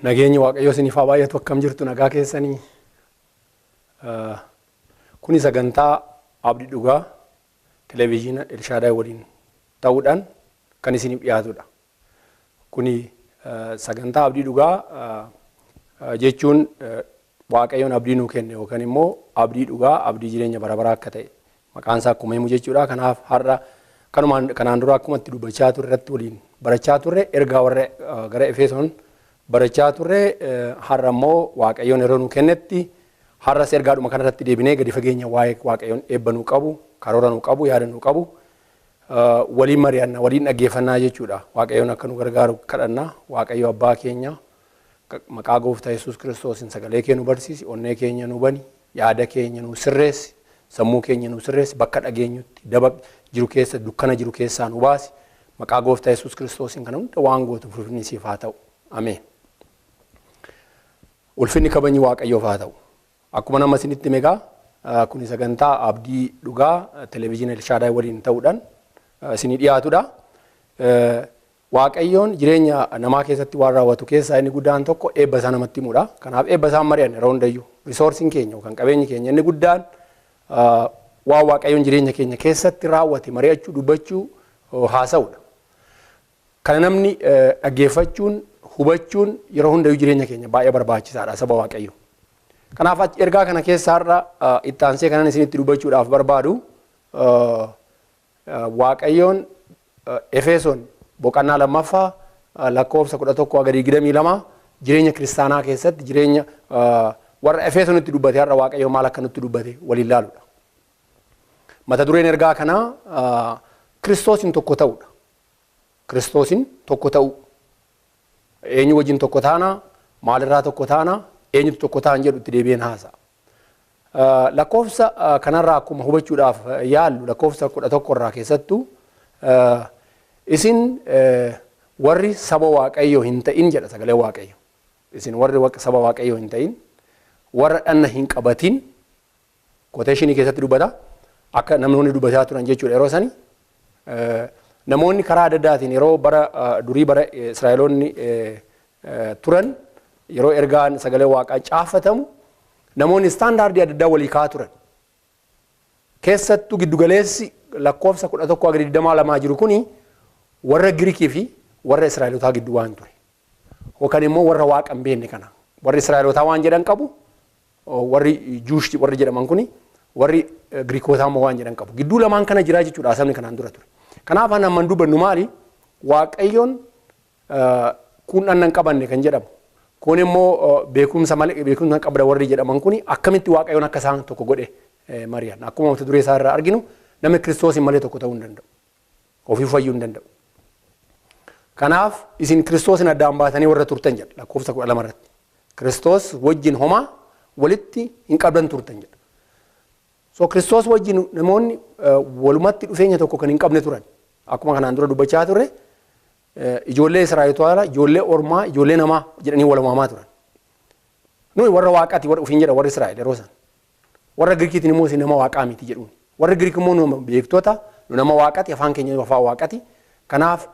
Nageenyi Waaqayyoo isiniif haa baay'atu. Akkam jirtu? Nagaa keessanii? Kuni sagantaa Abdii Dhugaa Televezyiina Elshaadaay waliin ta'uudhaan kan isiniif dhiyaatudha. Kuni sagantaa Abdii Dhugaa jechuun Waaqayyoon abdii nuu kenne yookaan immoo abdii dhugaa, abdii jireenya bara baraa akka ta'e maqaan isaa akkuma himu jechuudha. Kanaaf har'a kanumaan kanaan dura akkuma itti dubbachaa turre irratti waliin barachaa turre, ergaa warra gara Efesoon barachaa turre, har'a immoo Waaqayyoon yeroo nuu kennetti har'as ergaadhuma kanarratti deebinee gadi fageenya waa'ee Waaqayyoon eebba nuu qabu, karoora nuu qabu, yaada nuu qabu waliin mari'anna, waliin dhaggeeffannaa jechuudha. Waaqayyoon akka nu gargaaru kadhanna. Waaqayyo abbaa keenya, maqaa gooftaa Yesuus Kiristoosiin sagalee kee nu barsiisi, onnee keenya nu bani, yaada keenya nu sirreessi, sammuu keenya nu sirreessi, bakka dhageenyutti daba jiru keessa, dukkana jiru keessaa nu baasi. Maqaa gooftaa Yesuus Kiristoosiin kana hunda waan gootuuf ulfinni siif haa ta'u. Ameen. Ulfinni kabajni Waaqayyoof haa ta'u. Akkuma nama isinitti meegaa, kuni sagantaa Abdii Dhugaa Televezyiina Elshaadaay waliin ta'uudhaan isinii dhiyaatudha. Waaqayyoon jireenya namaa keessatti waan raawwatu keessaa inni guddaan tokko eebba isaa namatti himudha. Kanaaf eebba isaa mari'anne yeroo hundayyuu. Resourceiin keenya yookaan qabeenyi keenya inni guddaan waan Waaqayyoon jireenya keenya keessatti raawwate mari'achuu, dubbachuu, haasa'uudha. Kana namni dhaggeeffachuun, hubachuun yeroo hundayyuu jireenya keenya baay'ee barbaachisaadha saba Waaqayyo. Kanaaf ergaa kana keessaa har'a itti aansee kanan isinitti dubbachuudhaaf barbaadu, Waaqayyoon Efesoon boqonnaa 2ffaa lakkoofsa 11 haga 22 jireenya kiristaanaa keessatti jireenya warra Efesoonitti dubbate har'a Waaqayyo maal akka nutti dubbate waliin ilaaluudha. Mata dureen ergaa kanaa Kiristoosin tokko ta'uudha. Kiristoosin tokko ta'uu. Eenyu wajjin tokko taanaa? Maalirraa tokko taanaa? Eenyutu tokko ta'an jedhu itti deebi'een haasa'a. Lakkoofsa kanarraa akkuma hubachuudhaaf yaallu, lakkoofsa 11 irraa keessattuu, isin warri saba Waaqayyoo hin ta'in jedha sagalee Waaqayyo. Isin warri saba Waaqayyoo hin ta'in, warra dhanna hin qabatin, quotationii keessatti dubbata. Akka namoonni dubbataa turan jechuudha yeroo sani. Namoonni karaa adda addaatiin yeroo bara durii, bara Israa'eloonni turan, yeroo ergaan sagalee Waaqaa caafatamu, namoonni standardii adda addaa walii kaa'aa turan. Keessattuu giddugaleessi lakkoofsa 11 haga 22 jiru kuni warra Giriikii fi warra Israa'elotaa gidduu waan ture. Yookaan immoo warra Waaqa hin beekne kana. Warri Israa'elotaa waan jedhan qabu, warri Jewish warri jedhaman kuni, warri Giriikotaa immoo waan jedhan qabu. Gidduu lamaan kana jira jechuudha sabni kanaan dura ture. Kanaaf an amman dubbannu maali? Waaqayyoon kun dhanna hin qabanne kan jedhamu. Kun immoo beekumsa malee beekumsa qabda warri jedhaman kuni akkamitti Waaqayyoon akka isaan tokko godhe mari'an. Akkuma mata duree isaa irraa arginu, namni Kiristoosiin malee tokko ta'uu hin danda'u. Ofii fayyuu hin danda'u. Kanaaf isin Kiristoosin addaan baatanii warra turtan jedha lakkoofsa 12 irratti. Kiristoos wajjin homaa walitti hin qabdan turtan jedha. So Kiristoos wajjin namoonni walumatti dhufeenya tokko kan hin qabne turan. Akkuma kanaan dura dubbachaa turre, ijoollee Israa'elotaa, ijoollee ormaa, ijoollee namaa jedhanii wal waamaa turan. Nuyi warra Waaqaati warra ofiin jedha warri Israa'el yeroo san. Warra Giriikiitiin immoo isin nama Waaqaa miti jedhuun. Warri Giriik immoo nu beektota, nu nama Waaqati, afaan keenya afaan Waaqati. Kanaaf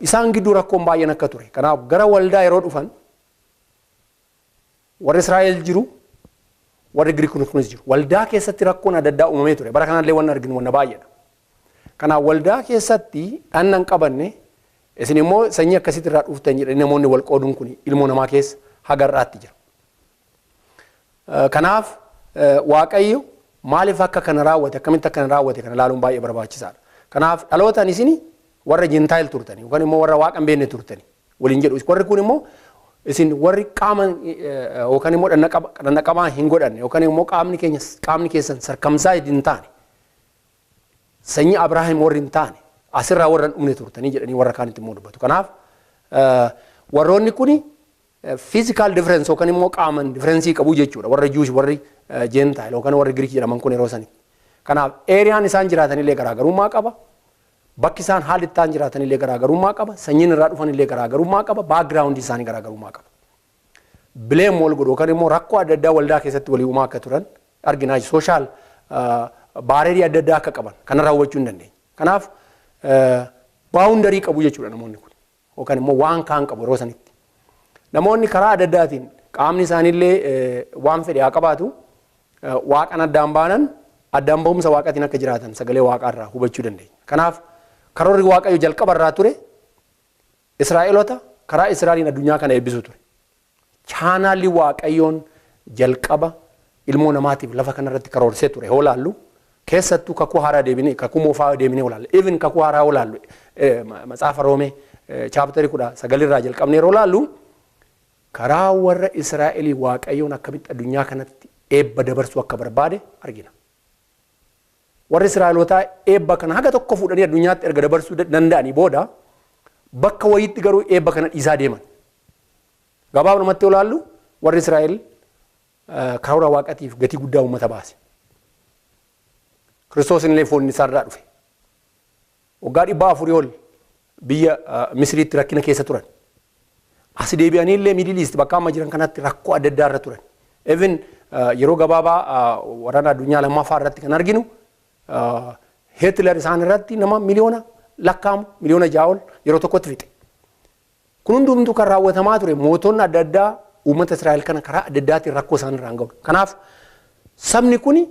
isaan gidduu rakkoon baay'een akka ture. Kanaaf gara waldaa yeroo dhufan warri Israa'el jiru, warri Giriik kunis jiru. Waldaa keessatti rakkoon adda addaa uumamee ture. Bara kanallee wanni arginu wanna baay'eedha. Kanaaf waldaa keessatti dhanna hin qabanne, isin immoo sanyii akkasitti irraa dhuftan jedhanii namoonni wal qooduun kun ilmoo namaa keessa haga har'aatti jira. Kanaaf Waaqayyo maaliif akka kana raawwate, akkamitti akka kana raawwate kana ilaaluun baay'ee barbaachisaadha. Kanaaf dhalootaan isin warra Gentile turtani yookaan immoo warra Waaqa hin beekne turtani waliin jedhu. Warri kun immoo isin warri qaama yookaan immoo dhanna qabaa hin godhanne yookaan immoo qaamni keenya, qaamni keessan circumcised hin taane, sanyii Abrahaam warri hin taane, Asirraa warra hin dhumne turtanii jedhanii warra kaanitti immoo dubbatu. Kanaaf warroonni kuni physical difference yookaan immoo qaaman difference qabu jechuudha. Warra Jewish, warri Gentile yookaan warri Greek jedhaman kun yeroo sanitti. Kanaaf areaan isaan jiraatanillee garaagarummaa qaba. Bakki isaan haalli ittaan jiraatanillee garaagarummaa qaba. Sanyiin irraa dhufanillee garaagarummaa qaba. Background isaanii garaagarummaa qaba. Blame wal godhu yookaan immoo rakkoo adda addaa waldaa keessatti walii uumaa akka turan arginaa. Social barrierii adda addaa akka qaban kanarraa hubachuu hin dandeenya. Kanaaf boundary qabu jechuudha namoonni kun, yookaan immoo waan kaan qabu yeroo sanitti. Namoonni karaa adda addaatiin qaamni isaaniillee waan fedhe haa qabaatu, waaqan addaan baanan addaan bahumsa waaqatiin akka jiraatan sagalee waaqaarraa hubachuu dandeenya. Kanaaf karoorri Waaqayyo jalqabarraa ture Israa'eloota karaa Israa'eliin addunyaa kana eebbisuu ture. Channelli Waaqayyoon jalqaba ilmoo namaatiif lafa kanarratti karoorsee ture hoo laallu, keessattuu kakuu haaraa deebinee, kakuu moofaa deebinee olaallu, even kakuu haaraa olaallu, matsaafa Roomee chapterii 19rraa jalqabnee yeroo laallu, karaa warra Israa'elii Waaqayyoon akkamitti addunyaa kanatti eebba dabarsuu akka barbaade argina. Warri Israa'elootaa eebba kana haga tokko fuudhanii addunyaatti erga dabarsuu danda'anii booda, bakka wayiitti garuu eebba kana dhiisaa deeman. Gabaabumatti olaallu, warri Israa'el karoora waaqatiif gatii guddaa uummata baase. Kiristoos illee foonni isaarraa dhufe. Waggaa 400 ol biyya Misiriitti rakkina keessa turan. As deebi'anii illee Middle East bakka amma jiran kanatti rakkoo adda addaa irra turan. Even yeroo gabaabaa waraana addunyaa lammaffaa irratti kan arginu, Hitler isaan irratti nama miliyoona lakkaa'amu, miliyoona 6 ol yeroo tokkotti fixe. Kun hundumtuu kan raawwatamaa ture mootonni adda addaa uummata Israa'el kana karaa adda addaatiin rakkoo isaan irraan ga'u. Kanaaf sabni kuni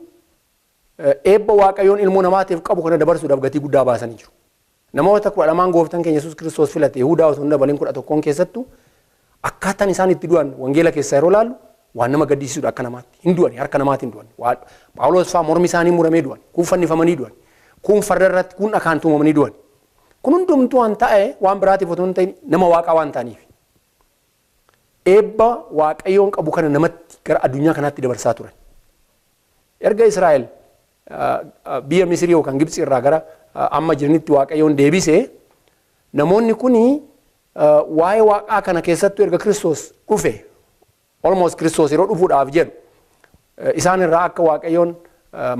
eebba Waaqayyoon ilmoo namaatiif qabu kana dabarsuudhaaf gatii guddaa baasanii jiru. Namoota 12n gooftaan keenya Yesuus Kiristoos filate, Yihudaa osoo hin dabalin 11n keessattuu, akkaataan isaan itti du'an wangeela keessaa yeroo laallu waan nama gaddisiisudha akka namaatti. Hin du'ani, harka namaatiin du'an. Phaawulos fa'aa mormi isaanii muramee du'an. Kun fannifamanii du'an. Kun farda irratti, kun dhakaan tumamanii du'an. Kun hundumtuu waan ta'e waan biraatiif otoo hin ta'in nama waaqaa waan ta'aniif. Eebba Waaqayyoon qabu kana namatti gara addunyaa kanaatti dabarsaa turan. Erga Israa'el biyya Misrii yookaan Gibxi irraa gara amma jiranitti Waaqayyoon deebisee, namoonni kuni waa'ee waaqaa kana keessattuu erga Kiristoos dhufe, almost Kiristoos yeroo dhufuudhaaf jedhu, isaan irraa akka Waaqayyoon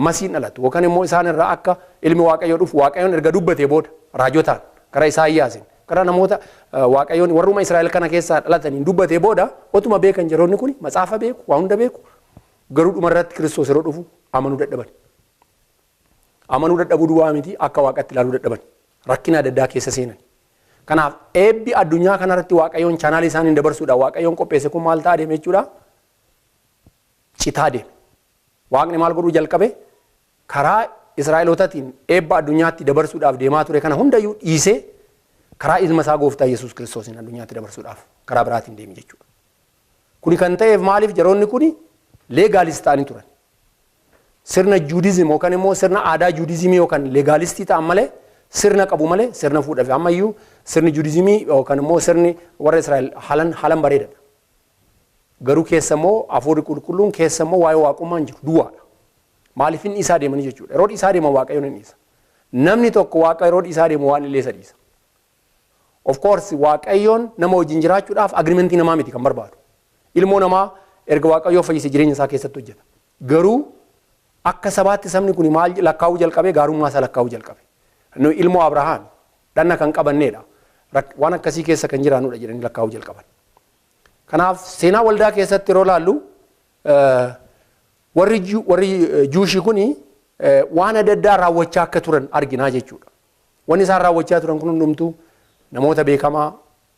masiin dhalatu yookaan immoo isaan irraa akka ilmi Waaqayyoo dhufu Waaqayyoon erga dubbatee booda, raajotaan karaa Isaayyaasin, karaa namoota Waaqayyoon warruma Israa'el kana keessaa dhalataniin dubbatee booda, otuma beekan yeroonni kun matsaafa beeku, waa hunda beeku, garuu dhumarratti Kiristoos yeroo dhufu amanuu dadhaban. Amanuu dadhabuu duwwaa miti, akka waaqatti ilaaluu dadhaban. Rakkina adda addaa keessa seenan. Kanaaf eebbi addunyaa kanarratti Waaqayyoon channelii isaaniin dabarsuudha Waaqayyoon qopheesse kun maal ta'aa deeme jechuudha? Citaa deeme. Waaqni maal godhuu jalqabe? Karaa Israa'elootaatiin eebba addunyaatti dabarsuudhaaf deemaa ture kana hundayyuu dhiisee, karaa ilma isaa gooftaa Yesuus Kiristoosiin addunyaatti dabarsuudhaaf karaa biraatiin deeme jechuudha. Kuni kan ta'eef maaliif? Yeroonni kuni legalist ta'anii turan. Sirna Judaism yookaan immoo sirna aadaa Judaismii yookaan legalistii ta'an malee, sirna qabu malee, sirna fuudhaaf ammayyuu sirni Judaismii yookaan immoo sirni warra Israa'el haalan haalan bareedaadha. Garuu keessa immoo hafuurri qulqulluun, keessa immoo waa'ee waaqummaan jiru duwwaadha. Maaliif inni isaa deemanii jechuudha. Yeroo isaa deeman Waaqayyoon hin dhiisa. Namni tokko Waaqa yeroo isaa deemu waan illee isa dhiisa. Of course, Waaqayyoon nama wajjin jiraachuudhaaf agreementii namaa miti kan barbaadu. Ilmoo namaa erga Waaqayyoo fayyise jireenya isaa keessatti hojjeta. Garuu akka sabaatti sabni kun maal lakkaa'uu jalqabe? Gaarummaa isaa lakkaa'uu jalqabe. Nu ilmoo Abrahaam dhanna kan qabanneedha. Waan akkasii keessa kan jiraannudha jedhanii lakkaa'uu jalqaban. Kanaaf seenaa waldaa keessatti yeroo laallu, warri Jewishii kuni waan adda addaa raawwachaa akka turan arginaa jechuudha. Wanni isaan raawwachaa turan kun hundumtuu namoota beekamaa,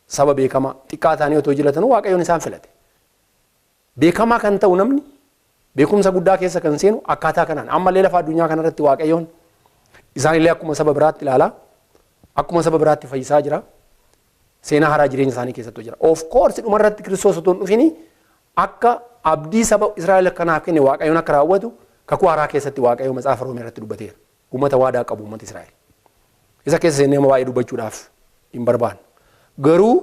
saba beekamaa xiqqaa ta'anii otoo jiratanuu Waaqayyoon isaan filate. Beekamaa kan ta'u namni beekumsa guddaa keessa kan seenu akkaataa kanaan. Ammallee lafa addunyaa kanarratti Waaqayyoon isaanillee akkuma saba biraatti ilaalaa, akkuma saba biraatti fayyisaa jira. Seenaa haaraa jireenya isaanii keessatti jira. Of course, dhumarratti Kiristoos otoo hin dhufini akka abdii saba Israa'el kanaaf kenne Waaqayyoon akka raawwatu kakuu haaraa keessatti Waaqayyo matsaafa Roomee irratti dubbateera. Uummata waadaa qabu uummata Israa'el. Isa keessa seennee amma baay'ee dubbachuudhaaf hin barbaannu. Garuu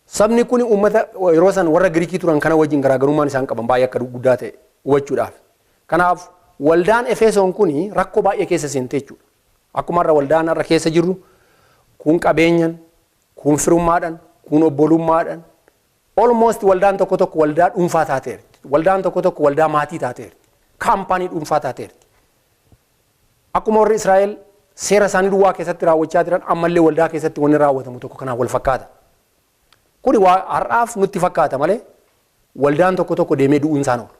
sabni kun uummata yeroo san warra Giriikii turan kana wajjin garaagarummaan isaan qaban baay'ee akka guddaa ta'e hubachuudhaaf. Kanaaf waldaan Efesoon kun rakkoo baay'ee keessa seente jechuudha. Akkuma irra waldaan irra keessa jirru kun qabeenyan, kun firummaadhaan, kun obbolummaadhaan, almost waldaan tokko tokko waldaa dhuunfaa taateerti. Waldaan tokko tokko waldaa maatii taateerti. Kaampaanii dhuunfaa taateerti. Akkuma warri Israa'el seera isaanii duwwaa keessatti raawwachaa jiran, ammallee waldaa keessatti wanni raawwatamu tokko kanaan wal fakkaata. Kuni har'aaf nutti fakkaata malee waldaan tokko tokko deemee du'uun isaan oolu.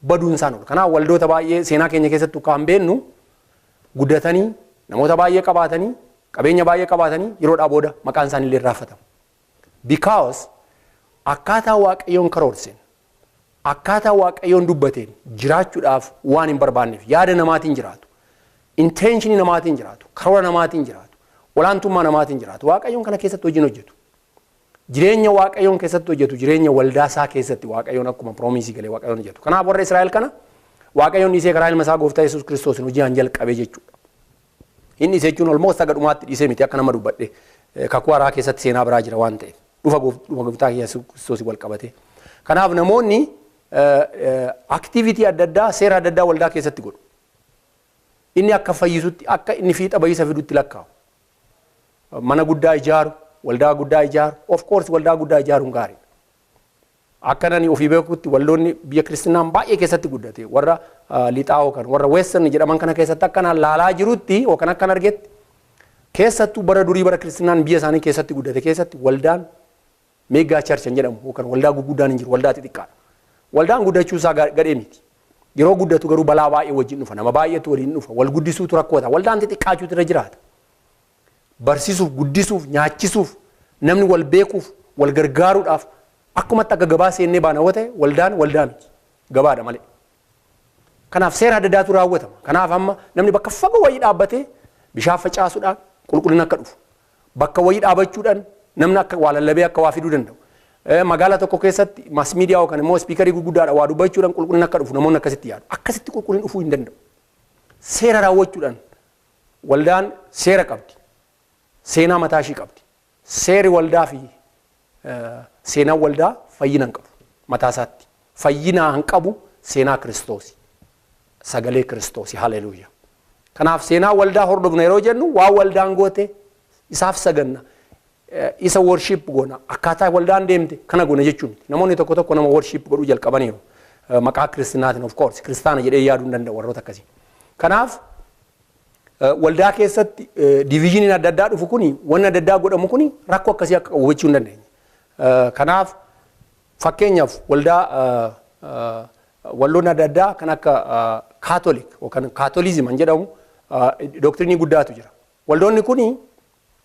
Baduun isaan oolu. Kanaaf waldoota baay'ee seenaa keenya keessatti kan beennu guddatanii, namoota baay'ee qabaatanii, qabeenya baay'ee qabaatanii, yeroodhaa booda maqaan isaanii illee irraanfatama. Because akkaataa Waaqayyoon karoorseen, akkaataa Waaqayyoon dubbateen jiraachuudhaaf waan hin barbaanneef yaada namaatiin jiraatu. Intentionii namaatiin jiraatu, karoora namaatiin jiraatu, olaantummaa namaatiin jiraatu. Waaqayyoon kana keessatti hojiin hojjetu. Jireenya Waaqayyoon keessatti hojjetu, jireenya waldaa isaa keessatti Waaqayyoon akkuma promiseii galee Waaqayyoon hojjetu. Kanaaf warra Israa'el kana Waaqayyoon dhiisee karaa ilma isaa gooftaa Yesuus Kiristoosiin hojii haan jalqabe jechuudha. Inni dhiisee jechuun almost haga dhumaatti dhiisee miti, akka nama dubbadhe, kakuu haaraa keessatti seenaa biraa jira waan ta'eef. Dhufa gooftaa Yesuus Kiristoosiin wal qabate. Kanaaf namoonni activity adda addaa, seera adda addaa waldaa keessatti godhu. Inni akka fayyisutti, akka inni fiixa bahiisa fidutti lakkaa'u. Mana guddaa ijaaru, waldaa guddaa ijaaru, of course waldaa guddaa ijaaruun gaariidha. Akka nani ofii beekutti waldoonni biyya kiristinaan baay'ee keessatti guddate, warra lixaa yookaan warra western jedhaman kana keessatti, akkanaan laalaa jirutti yookaan akkan argetti, keessattuu bara durii, bara kiristinaan biyya isaanii keessatti guddate keessatti, waldaan mega churchan jedhamu yookaan waldaa gurguddaan hin jiru, waldaa xixiqqaadha. Waldaan guddachuu isaa gadhee miti. Yeroo guddatu garuu balaa baay'ee wajjin dhufa, nama baay'eetu waliin dhufa, wal guddisuutu rakkoota. Waldaan xixiqqaachuutu irra jiraata. Barsiisuuf, guddisuuf, nyaachisuuf, namni wal beekuuf, wal gargaaruudhaaf, akkumatti akka gabaa seennee baana yoo ta'e, waldaan waldaa miti. Gabaadha malee. Kanaaf seera adda addaatu raawwatama. Kanaaf amma namni bakka fagoo wayii dhaabbatee bishaan facaasuudhaan qulqullina akka dhufu. Bakka wayii dhaabachuudhaan namni akka waa lallabee akka waa fiduu danda'u. Magaalaa tokko keessatti mass media yookaan immoo speakerii gurguddaadha waa dubbachuudhaan qulqullina akka dhufu namoonni akkasitti yaadu. Akkasitti qulqullina dhufuu hin danda'u. Seera raawwachuudhaan waldaan seera qabdi. Seenaa mataa ishii qabdi. Seerri waldaa fi seenaan waldaa fayyina hin qabu mataa isaatti. Fayyina hin qabu seenaa Kiristoosi. Sagalee Kiristoosi. Haleluuyaa. Kanaaf seenaa waldaa hordofna yeroo jennu, waan waldaan goote isaaf saganna. Isa worship goona. Akkaataa waldaan deemte kana goona jechuu miti. Namoonni tokko tokko nama worship godhuu jalqabaniiru. Maqaa kiristinaatiin, of course kiristaana jedhee yaaduu hin danda'u warroota akkasii. Kanaaf waldaa keessatti divisioniin adda addaa dhufu kuni, wanni adda addaa godhamu kuni, rakkoo akkasii akka qabu hubachuu hin dandeenye. Kanaaf fakkeenyaaf waldaa walloonni adda addaa kan akka Kaatolik yookaan Catholicism kan jedhamu doctrineii guddaatu jira. Waldoonni kuni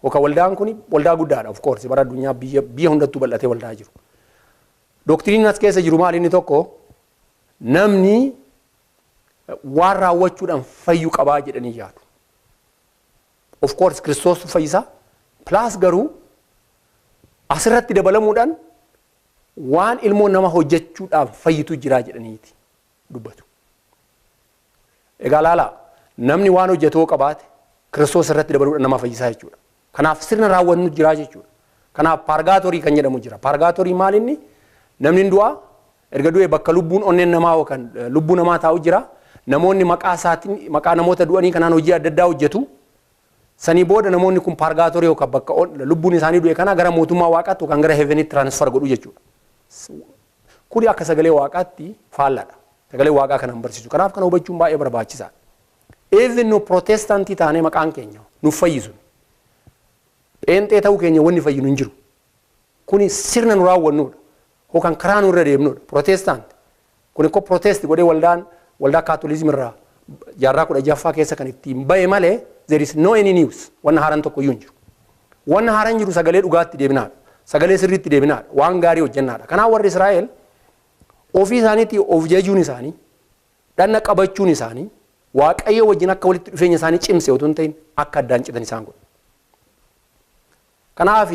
yookaan waldaan kuni waldaa guddaadha, of course bara addunyaa biyya hundattuu bal'atee waldaa jiru. Doctrineiin as keessa jiru maal? Inni tokko namni waan raawwachuudhaan fayyu qabaa jedhanii yaadu. Of course Kiristoos fayyisaa, plus garuu asirratti dabalamuudhaan waan ilmoo nama hojjechuudhaan fayyitu jira jedhaniiti dubbatu. Egaa laala, namni waan hojjetuu qabaate Kiristoos irratti dabaluudhaan nama fayyisaa jechuudha. Kanaaf sirna raawwannu jira jechuudha. Kanaaf purgatory kan jedhamu jira. Purgatory maal inni? Namni du'aa, erga du'e bakka lubbuun onneen namaa yookaan lubbuu namaa taa'u jira. Namoonni maqaa isaatiin, maqaa namoota du'anii kanaan hojii adda addaa hojjetu. Sanii booda namoonni kun purgatory yookaan bakka lubbuun isaanii du'e kana gara mootummaa waaqaatti yookaan gara heavenitti transfer godhu jechuudha. Kuni akka sagalee waaqaatti faallaadha. Sagalee waaqaa kana hin barsiisu. Kanaaf kana hubachuun baay'ee barbaachisaadha. Even nu protestaantii taanee maqaan keenya nu fayyisu. Pheenxee ta'uu keenya wanni fayyinu hin jiru. Kuni sirna nu raawwannudha. Yookaan karaa nu irra deemnudha. Protestant. Kun ikkoo protest godhee waldaan waldaa Catholicism irraa jaarraa 16ffaa keessa kan ittiin bahe malee, there is no any news. Wanna haaraan tokko iyyuu hin jiru. Wanna haaraan jiru sagalee dhugaatti deebinaadha. Sagalee sirriitti deebinaadha. Waan gaarii hojjennaadha. Kanaaf warri Israa'el ofii isaaniitti of jajuun isaanii, dhanna qabachuun isaanii, Waaqayyo wajjin akka walitti dhufeenya isaanii cimse otoo hin ta'in akka addaan citan isaan godhe. Kanaaf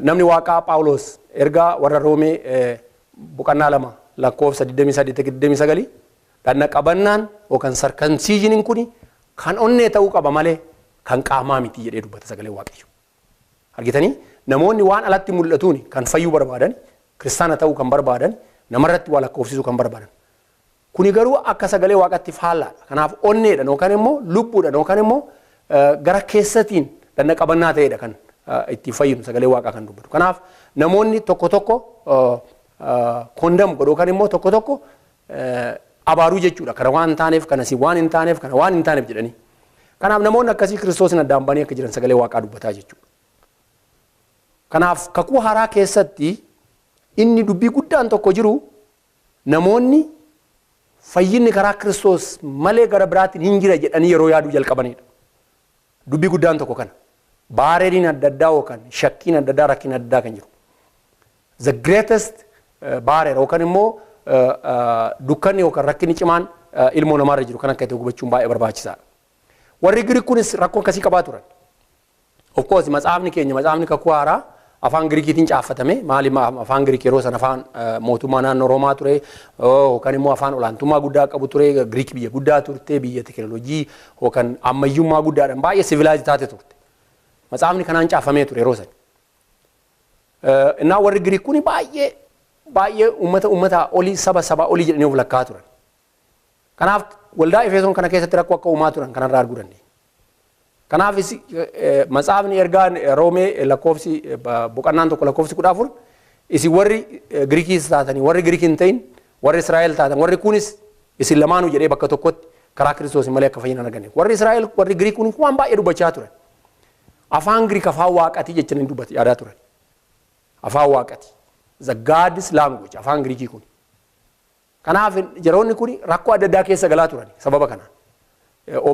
namni waaqaa Phaawulos ergaa warra Roomee boqonnaa 2 lakkoofsa 28 29, dhanna qabannaan yookaan circumcisioniin kuni kan onnee ta'uu qaba malee kan qaamaa miti jedhee dubbata sagalee Waaqayyo. Argitanii, namoonni waan alatti mul'atuun kan fayyuu barbaadan, kiristaana ta'uu kan barbaadan, namarratti waa lakkoofsisuu kan barbaadan. Kuni garuu akka sagalee waaqatti faallaadha. Kanaaf onneedhaan yookaan immoo lubbuudhaan yookaan immoo gara keessatiin danna qabannaa ta'edha kan ittiin fayyinu sagalee waaqaa kan dubbatu. Kanaaf namoonni tokko tokko condemn godhu yookaan immoo tokko tokko abaaruu jechuudha. Kana waan taaneef, kana si waan hin taaneef, kana waan hin taaneef jedhanii. Kanaaf namoonni akkasii Kiristoosin addaan banii akka jiran sagalee waaqaa dubbataa jechuudha. Kanaaf kakuu haaraa keessatti inni dubbii guddaan tokko jiru, namoonni fayyinni karaa Kiristoos malee gara biraatiin hin jira jedhanii yeroo yaaduu jalqabanidha. Dubbii guddaan tokko kana. Barrieriin adda addaa yookaan shakkiin adda addaa, rakkiin adda addaa kan jiru. The greatest barrier yookaan immoo dukkanni yookaan rakkinni cimaan ilmoo namaarra jiru kan akka ta'e hubachuun baay'ee barbaachisaadha. Warri Giriik kunis rakkoo akkasii qabaa turan. Of course, matsaafni keenya, matsaafni kakuu haaraa, afaan Giriikiitiin caaffatame. Maali, afaan Giriik yeroo sana afaan mootummaa naannoo Roomaa ture yookaan immoo afaan olaantummaa guddaa qabu ture. Giriik biyya guddaa turte, biyya teekinooloojii yookaan ammayyummaa guddaadhaan baay'ee civilized taate turte. Matsaafni kanaan caafamee ture yeroo sana. Innaa warri Giriik kuni baay'ee baay'ee uummata uummataa olii, saba sabaa olii jedhanii of lakkaa'aa turan. Kanaaf waldaa Efesoon kana keessatti rakkoo akka uumaa turan kanarraa arguu dandeenya. Kanaaf matsaafni ergaa Roomee lakkoofsi boqonnaan 1 lakkoofsi 14, isin warri Giriikiis taatanii, warri Giriik hin ta'in, warri Israa'el taatan, warri kunis isin lamaanuu jedhee bakka tokkotti karaa Kiristoos malee akka fayyina hin arganne. Warri Israa'el, warri Giriik kun waan baay'ee dubbachaa turan. Afaan Giriik afaan waaqatii jechanii dubbatu yaadaa turan. Afaan waaqati. The God's language afaan Giriikii kun. Kanaaf yeroonni kun rakkoo adda addaa keessa galaa turan sababa kanaan.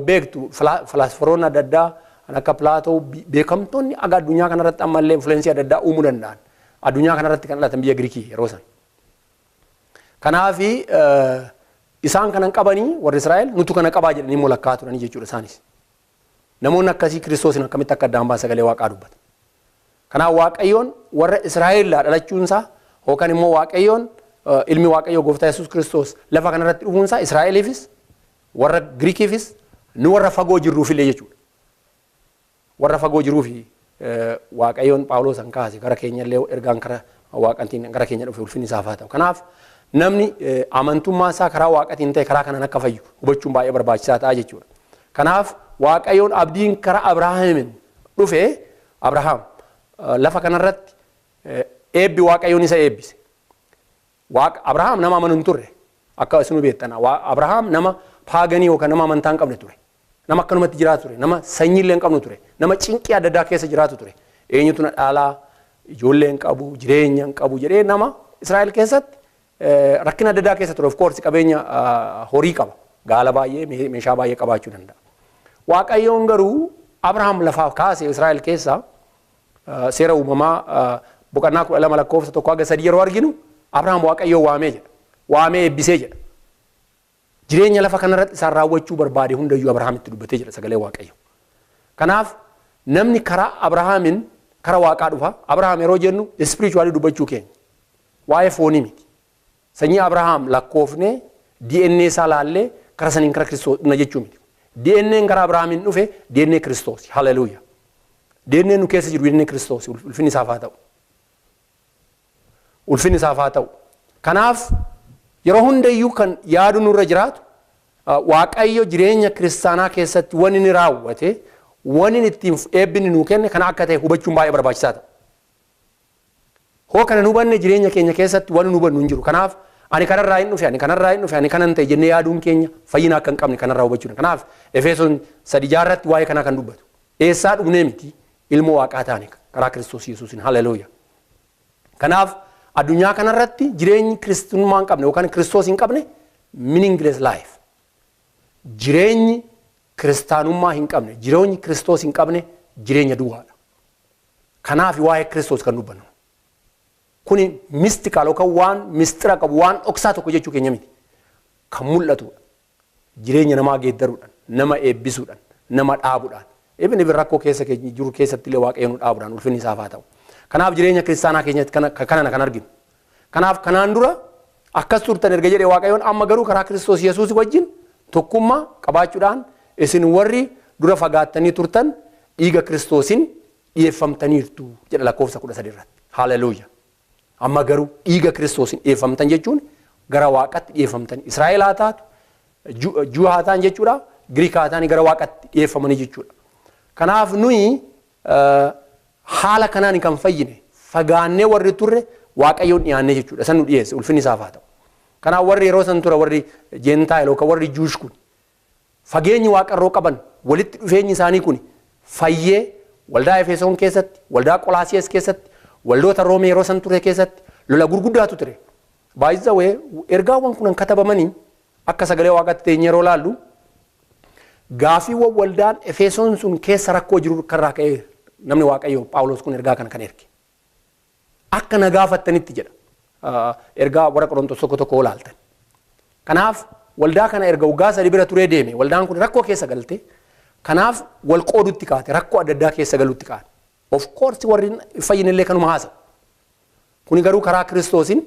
Beektu, filaasfaroonni adda addaa kan akka Pilaatoo, beekamtoonni aga addunyaa kanarratti ammallee influence adda addaa uumuu danda'an. Addunyaa kanarratti kan dhalatan biyya Giriikii yeroo san. Kanaaf isaan kanan qabanii, warri Israa'el nutu kana qabaa jedhanii immoo lakkaa'aa turanii jechuudha isaanis. Namoonni akkasii Kiristoosin akkamitti akka addaan baasan sagalee waaqaa dubbata. Kanaaf Waaqayyoon warra Israa'el dhalachuunsaa yookaan immoo Waaqayyoon ilmi Waaqayyoo gooftaa Yesuus Kiristoos lafa kanarratti dhufuunsaa Israa'eliifis, warra Giriikiifis, nu warra fagoo jirruufillee jechuudha. Warra fagoo jiruufi Waaqayyoon Phaawulos an kaase, gara keenyallee ergaan kara Waaqatiin gara keenya dhufe, ulfinni isaaf haa ta'u. Kanaaf namni amantummaa isaa karaa Waaqatiin ta'e karaa kanaan akka fayyu hubachuun baay'ee barbaachisaa ta'a jechuudha. Kanaaf Waaqayyoon abdiin karaa Abrahaamiin dhufe, Abrahaam lafa kanarratti eebbi Waaqayyoon isa eebbise. Abrahaam nama amanu hin turre, akka isin beektan. Abrahaam nama pagan yookaan nama amantaa hin qabne ture. Nama akkanumatti jiraatu ture. Nama sanyiillee hin qabne ture. Nama cinqii adda addaa keessa jiraatu ture. Eenyutu na dhaalaa, ijoollee hin qabu, jireenya hin qabu jedhee nama Israa'el keessatti rakkina adda addaa keessa ture. Of course, qabeenya horii qaba. Gaala baay'ee, meeshaa baay'ee qabaachuu danda'a. Waaqayyoon garuu Abrahaam lafaaf kaase Israa'el keessaa. Seera uumamaa boqonnaa 12 lakkoofsa 1 haga 3 yeroo arginu, Abrahaam Waaqayyoon waamee jedha. Waamee eebbisee jedha. Jireenya lafa kanarratti isaan raawwachuu barbaade hundayyuu Abrahaamitti dubbatee jedha sagalee Waaqayyo. Kanaaf namni karaa Abrahaamin karaa Waaqaa dhufa. Abrahaam yeroo jennu spiritually dubbachuu keenya. Waa'ee foonii miti. Sanyii Abrahaam lakkoofnee DNA isaa laallee karaa saniin karaa Kiristoos dhufna jechuu miti. DNAn karaa Abrahaamiin dhufe DNA Kiristoos. Haleluuya. DNA nu keessa jiru DNA Kiristoos, ulfinni isaaf haa ta'u. Ulfinni isaaf haa ta'u. Kanaaf yeroo hundayyuu kan yaadu nurra jiraatu, Waaqayyo jireenya kiristaanaa keessatti wanni inni raawwate, wanni inni ittiin eebbinni nuu kenne kana akka ta'e hubachuun baay'ee barbaachisaa ta'a. Hoo kana nu hubanne, jireenya keenya keessatti wanni nu hubannu hin jiru. Kanaaf ani kanarraa hin dhufe, ani kanarraa hin dhufe, ani kanan ta'e jennee yaaduun keenya fayyina akka hin qabne kanarraa hubachuudha. Kanaaf Efesoon 3:6rratti waa'ee kanaa kan dubbatu. Eessaa dhufnee miti, ilmoo Waaqaa taane karaa Kiristoos Yesuusin. Haleluuya. Kanaaf addunyaa kanarratti jireenyi kiristummaa hin qabne yookaan Kiristoos hin qabne meaningless life. Jireenyi kiristaanummaa hin qabne, jireenyi Kiristoos hin qabne jireenya duwwaadha. Kanaaf waa'ee Kiristoos kan dubbannu. Kuni mystical yookaan waan mistira qabu, waan dhoksaa tokko jechuu keenya miti. Kan mul'atudha. Jireenya namaa geeddaruudhaan, nama eebbisuudhaan, nama dhaabuudhaan. Even rakkoo keessa jiru keessatti illee Waaqayyo nu dhaabuudhaan, ulfinni isaaf haa ta'u. Kanaaf jireenya kiristaanaa keenyatti kana kan arginu. Kanaaf kanaan dura akkas turtan erga jedhee, Waaqayyoon amma garuu karaa Kiristoos Yesuus wajjin tokkummaa qabaachuudhaan isin warri dura fagaattanii turtan dhiiga Kiristoosiin dhiyeeffamtaniirtu jedha lakkoofsa 13 irratti. Haleluuya. Amma garuu dhiiga Kiristoosiin dhiyeeffamtan jechuun gara waaqatti dhiyeeffamtan. Israa'el haa taatu, Juu haa ta'an jechuudha, Giriik haa ta'an gara waaqatti dhiyeeffamanii jechuudha. Kanaaf nuyi haala kanaan kan fayyine fagaannee warri turre waaqayyoon dhiyaannee jechuudha. San nu dhiyeesse ulfinni isaaf haa ta'u. Kanaaf warri yeroo san ture warri Gentile yookaan warri Jewish kun fageenyi waaqarroo qaban walitti dhufeenyi isaanii kun fayyee waldaa Efesoon keessatti, waldaa Qolaasiyees keessatti, waldoota Roomee yeroo san ture keessatti lola gurguddaatu ture. Baay'izawee ergaawwan kunan katabamanii akka sagalee waaqatti teenye yeroo laallu gaafiiwwan waldaan Efesoon sun keessa rakkoo jiru karraa ka'ee namni waaqayyo Phaawulos kun ergaa kana kan erge. Akka na gaafattanitti jedha. Ergaa warra Qorontos tokko tokko olaaltan. Kanaaf waldaa kana erga waggaa 3 bira turee deeme waldaan kun rakkoo keessa galte. Kanaaf wal qoodutti kaate rakkoo adda addaa keessa galutti kaate. Of course warri fayyinillee kanuma haasa'u. Kuni garuu karaa Kiristoosiin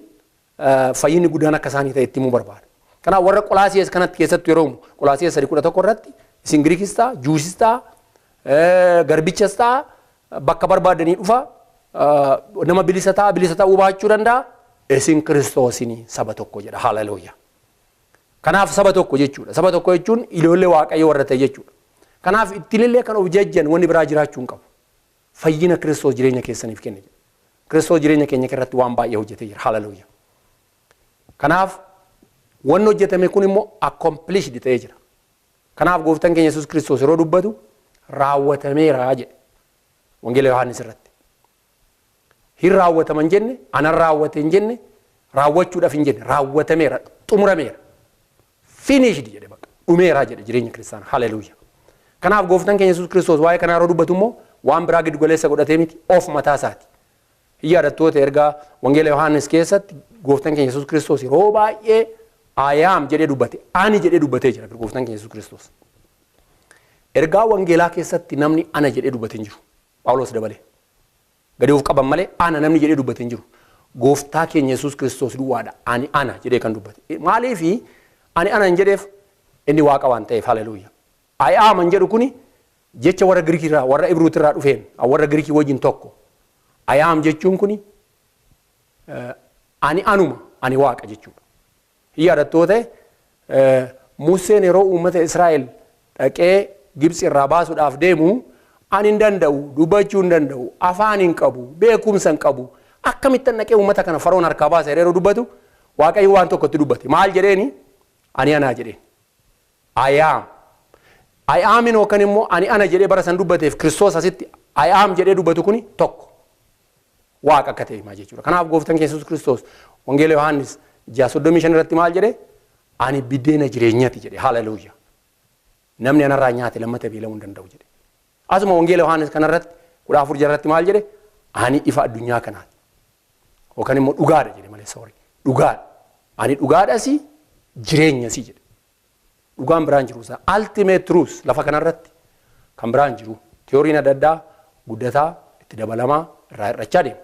fayyinni guddaan akka isaanii ta'e itti himuu barbaada. Kanaaf warra Qolaasiyees kanatti keessattuu yeroo Qolaasiyees 3:11 irratti isin Giriikis ta'a, Juusis ta'a, garbichas ta'a, bakka barbaadanii dhufa, nama bilisa ta'a, bilisa ta'uu baachuu danda'a. Isin Kiristoosiin saba tokko jedha. Haleluuyaa. Kanaaf saba tokko jechuudha. Saba tokko jechuun ijoollee waaqayyo warra ta'e jechuudha. Kanaaf ittiinillee kan of jajjan wanni biraa jiraachuu hin qabu. Fayyina Kiristoos jireenya keessaniif kenne. Kiristoos jireenya keenya irratti waan baay'ee hojjetee jira. Haleluuyaa. Kanaaf wanni hojjetame kun immoo accomplished ta'ee jira. Kanaaf gooftaan keenya Yesuus Kiristoos yeroo dubbatu raawwatameera jedhe. Wangeela Yohaannis irratti. Hin raawwataman jenne, anan raawwate hin jenne, raawwachuudhaaf hin jenne, raawwatameera, xumurameera. Finished jedhe bakka. Dhumeera jedhe jireenya kiristaanaa. Haleluuyaa. Kanaaf gooftaan keenya Yesuus Kiristoos waa'ee kanaa yeroo dubbatu immoo waan biraa giddu galeessa godhatee miti of mataa isaati. Hin yaadattoota ergaa Wangeela Yohaannis keessatti gooftaan keenya Yesuus Kiristoos yeroo baay'ee I am jedhee dubbate, ani jedhee dubbatee jira gooftaan keenya Yesuus Kiristoos. Ergaa wangeelaa keessatti namni ana jedhee dubbate hin jiru. Phaawulos dabalee. Gadi of qaban malee ana namni jedhee dubbate hin jiru. Gooftaa keenya Yesuus Kiristoos duwwaadha. Ani ana jedhee kan dubbate. Maaliifi ani ana hin jedheef inni waaqa waan ta'eef. Haleluuyaa. I am hin jedhu kuni jecha warra Giriikirraa warra Ibruutirraa dhufeen warra Giriikii wajjin tokko. I am jechuun kuni ani anuma ani waaqa jechuudha. Hin yaadattoota Museen yeroo uummata Israa'el dhaqee Gibxi irraa baasuudhaaf deemu ani hin danda'u, dubbachuu hin danda'u, afaan hin qabu, beekumsa hin qabu. Akkamittan dhaqee uummata kana faroon harkaa baasa yeroo dubbatu Waaqayyo waan tokkotti dubbate. Maal jedheeni? Ani anaa jedheen. I am. I am yookaan immoo ani ana jedhee bara san dubbateef Kiristoos asitti I am jedhee dubbatu kuni tokko. Waaqa akka ta'e himaa jechuudha. Kanaaf gooftaan keenya Yesuus Kiristoos Wangeela Yohaannis 6:35 irratti maal jedhee? Ani biddeena jireenyaati jedhe. Haleluuyaa. Namni anarraa nyaate lammata beela'uu hin danda'u jedhe. Asuma Wangeela Yohaannis kanarratti 14 irratti maal jedhe? Ani ifa addunyaa kanaati. Yookaan immoo dhugaadha jedhe malee sorry. Dhugaadha. Ani dhugaadhasi jireenyasi jedhe. Dhugaan biraan jiru isaa ultimate truth lafa kanarratti kan biraan jiru. Tiyooriin adda addaa guddataa itti dabalamaa irraa hir'achaa deema.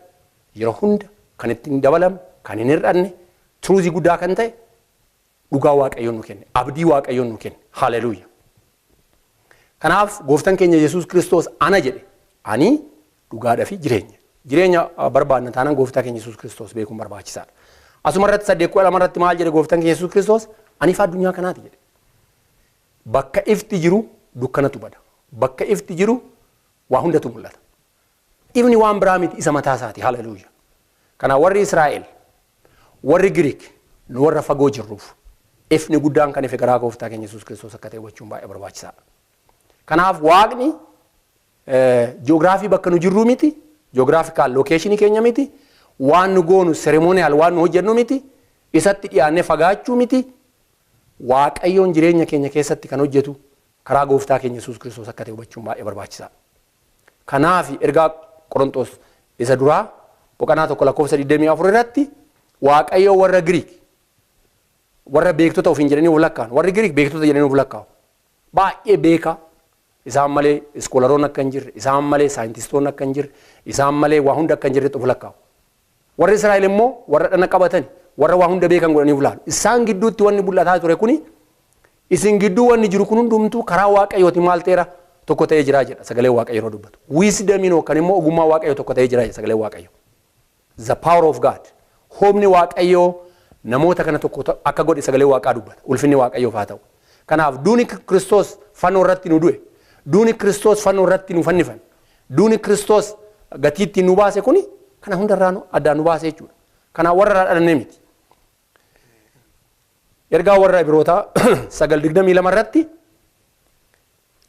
Yeroo hunda kan ittiin dabalamne kan hin hir'anne truthii guddaa kan ta'e dhugaa Waaqayyoon nu kenne. Abdii Waaqayyoon nu kenne. Haleluuyaa. Kanaaf gooftaan keenya Yesuus Kiristoos ana jedhe. Ani dhugaadhaa fi jireenya. Jireenya barbaadna taanaan gooftaa keenya Yesuus Kiristoos beekuun barbaachisaadha. Asuma irratti 8:12 irratti maal jedhe gooftaan keenya Yesuus Kiristoos? Ani ifa addunyaa kanaati jedhe. Bakka ifti jiru dukkanatu bada. Bakka ifti jiru waa hundatu mul'ata. Ifni waan biraa miti isa mataa isaati. Haleluuyaa. Kanaaf warri Israa'el, warri Giriik, nu warra fagoo jirruuf ifni guddaan kan ife garaa gooftaa keenya Yesuus Kiristoos akka ta'e hubachuun baay'ee barbaachisaadha. Kanaaf waaqni ji'oogiraafii bakka nu jirru miti, ji'oogiraafikal lookeeshinii keenya miti, waan nu goonu seremooniyaal waan nu hojjennu miti, isatti dhiyaannee fagaachuu miti. Waaqayyoon jireenya keenya keessatti kan hojjetu karaa gooftaa keenya Yesuus Kiristoos akka ta'e hubachuun baay'ee barbaachisaadha. Kanaaf ergaa Qorontos isa duraa boqonnaa 1 lakkoofsa 24 irratti Waaqayyo warra Giriik warra beektota ofiin jedhanii of lakkaa'an warri Giriik beektota jedhanii of lakkaa'u. Baay'ee beekaa isaan malee iskoolaroon akka hin jirre, isaan malee saayintistoonni akka hin jirre, isaan malee waa hunda akka hin jirretti of lakkaa'u. Warri Israa'el immoo warra dhana qabatan, warra waa hunda beekan godhanii of laalu. Isaan gidduutti wanni mul'ataa ture kuni isin gidduu wanni jiru kun hundumtuu karaa Waaqayyooti maal ta'eera tokko ta'ee jira jedha sagalee Waaqayyoo yeroo dubbatu. Wisdomiin yookaan immoo ogummaa Waaqayyoo tokko ta'ee jira jedha sagalee Waaqayyoo. The power of God. Humni Waaqayyoo Namoota kana tokko akka godhe sagalee Waaqaa dubbata. Ulfinni Waaqayyoof haa ta'u. Kanaaf duuni Kiristoos fannoo irratti nu du'e. Duuni Kiristoos fannoo irratti nu fannifame. Duuni Kiristoos gatiitti nu baase kuni kana hundarraa addaan nu baase jechuudha. Kanaaf warra irraa dhalannee miti. Ergaa warra Ibrootaa 9:22 irratti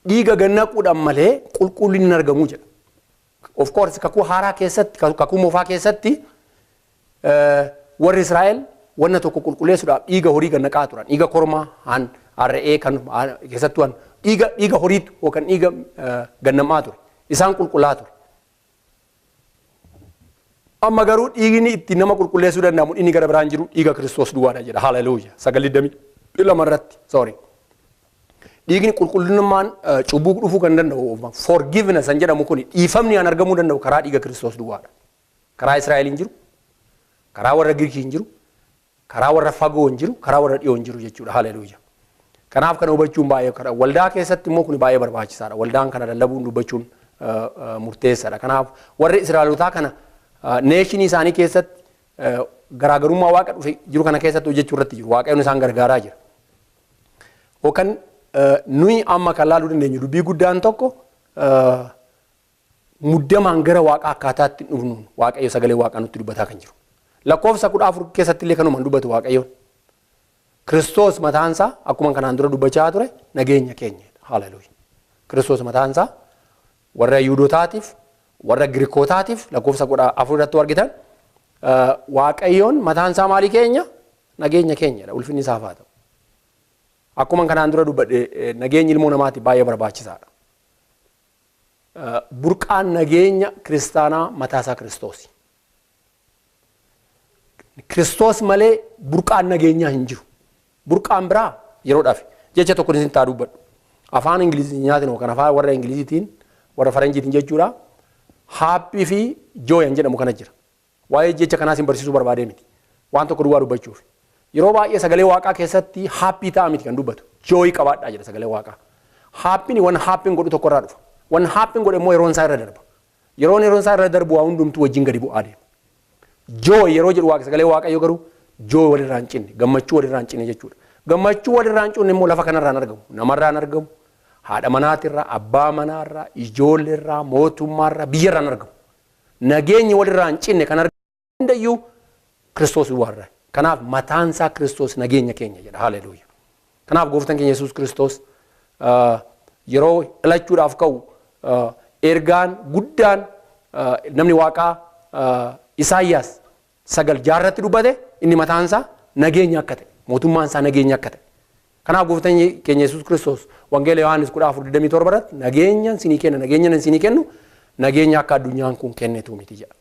dhiiga gannaquudhaan malee qulqullinni hin argamu jedha. Of course, kakuu haaraa keessatti, kakuu moofaa keessatti, warri Israa'el wanna tokko qulqulleessuudhaaf dhiiga horii gannaqaa turan. Dhiiga kormaa, re'ee kan keessattuu dhiiga horiitu yookaan dhiiga gannamaa ture. Isaan qulqullaa ture. Amma garuu dhiigni itti nama qulqulleessuu danda'amu inni gara biraan jiru dhiiga Kiristoos duwwaadha jedha. Haleluuya. 9:22 irratti. Sorry. Dhiigni qulqullummaan cubbuu dhufuu kan danda'u, forgiveness kan jedhamu kun, dhiifamni kan argamuu danda'u karaa dhiiga Kiristoos duwwaadha. Karaa Israa'el hin jiru, karaa warra Giriikii hin jiru, karaa warra fagoo hin jiru, karaa warra dhiyoo hin jiru jechuudha. Haleluuya. Kanaaf kana hubachuun baay'ee, waldaa keessatti immoo kun baay'ee barbaachisaadha. Waldaan kana lallabuun, dubbachuun murteessaadha. Kanaaf warri Israa'elotaa kana nation isaanii keessatti garaagarummaa Waaqa dhufe jiru kana keessatti hojjechuu irratti jiru. Waaqayyoon isaan gargaaraa jira. Yookaan nuyi amma kan laaluu dandeenyu dubbii guddaan tokko, muddamaan gara Waaqaa akkaataatti dhufnuun Waaqayyo sagalee Waaqaa nutti dubbataa kan jiru. Lakkoofsa 14 keessatti illee kanumaan dubbatu Waaqayyoon. Kiristoos mataansaa akkuma kanaan dura dubbachaa ture nageenya keenya. Haleluuya. Kiristoos mataansaa warra Yihuudootaatiif, warra Girikootaatiif, lakkoofsa 14 irratti argitan, Waaqayyoon mataansaa maalii keenya? Nageenya keenyadha. Ulfinni isaaf haa ta'u. Akkuma kanaan dura dubbadhe, nageenyi ilmoo namaatiif baay'ee barbaachisaadha. Burqaan nageenya kiristaanaa mataasaa Kiristoosi. Kiristoos malee burqaan nageenyaa hin jiru. Burqaan biraa yeroodhaaf jecha tokko isin taa dubbadhu. Afaan Ingilizinyaatiin yookaan afaan warra Ingiliziitiin, warra Faranjiitiin jechuudha. Happy fi joy jedhamu kana jira. Waa'ee jecha kanaas hin barsiisuu barbaadee miti. Waan tokko duwwaa dubbachuuf. Yeroo baay'ee sagalee Waaqaa keessatti happy ta'a miti kan dubbatu. Joy qabaadhaa jedha sagalee Waaqaa. Happyn waan happen godhu tokko irraa dhufa. Waan happen godhe immoo yeroon isaa irra darba. Yeroon isaa irra darbu waa hundumtuu wajjin gadi bu'aa deema. Joy yeroo jedhu Waaqa, sagalee Waaqayyo garuu joy walirraa hin cinne, gammachuu walirraa hin cinne jechuudha. Gammachuu walirraa hin cinne immoo lafa kanarraa hin argamu. Namarraa hin argamu. Haadha manaatirraa, abbaa manaarraa, ijoolleerraa, mootummaarraa, biyyarraa hin argamu. Nageenyi walirraa hin cinne kan argamu hundayyuu Kiristoos duwwaarraa. Kanaaf mataansaa Kiristoos nageenya keenya jedha. Haleluuya. Kanaaf gooftaan keenya Yesuus Kiristoos yeroo dhalachuudhaaf ka'u ergaan guddaan namni Waaqaa Isaayyaas 9:6rratti dubbate inni mataansaa nageenya akka ta'e, mootummaan isaa nageenya akka ta'e. Kanaaf gooftaan keenya Yesuus Kiristoos Wangeela Yohaannis 14:27 irratti, "Nageenya isinii kenna, nageenya isinii kennu nageenya akka addunyaan kun kennitu miti," jedha.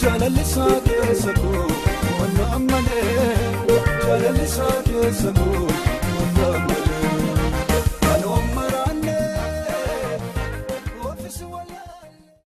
Jaalalli isaa keessa koo wanna ammalee, jaalalli isaa keessa koo.